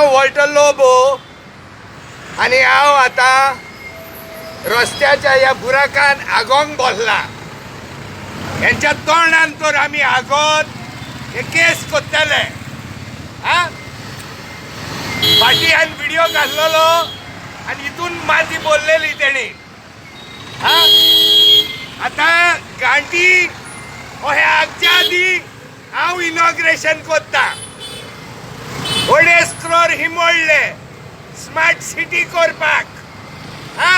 हांव वॉल्टर लोबो आनी हांव आतां रस्त्याच्या ह्या बुराकान आगोंक बसला. हेंच्या तोंडान तर आमी आगोत हे केस करतले. हा, फाटीं हांवें व्हिडिओ घातलेलो आनी हितून माती बोललेली तेणी. हा, आतां गांठी हे आगच्या आदी हांव इनॉग्रेशन करता. 2.5 क्रोर हिमोडले स्मार्ट सिटी करपाक. हा,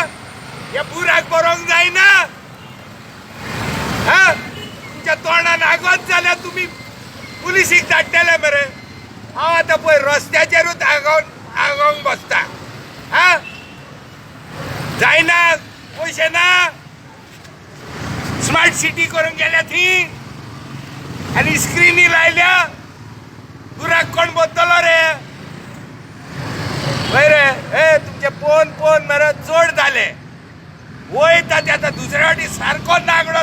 हे बुराक बरोवंक जायना. हा, तुमच्या तोंडान आगोत जाल्यार तुमी पुलिसीक धाडटले मरे. हांव आतां पळय रस्त्याचेरूच आगोवंक बसता. हा, जायना, पयशे ना. स्मार्ट सिटी करूंक गेल्या थी आनी स्क्रिनी लायल्या. बुराक कोण बदतलो रे? हय रे, ए तुमचे पोन पोन मरे चड जाले. वयता ते आतां दुसऱ्या वाटी सारको नागडो.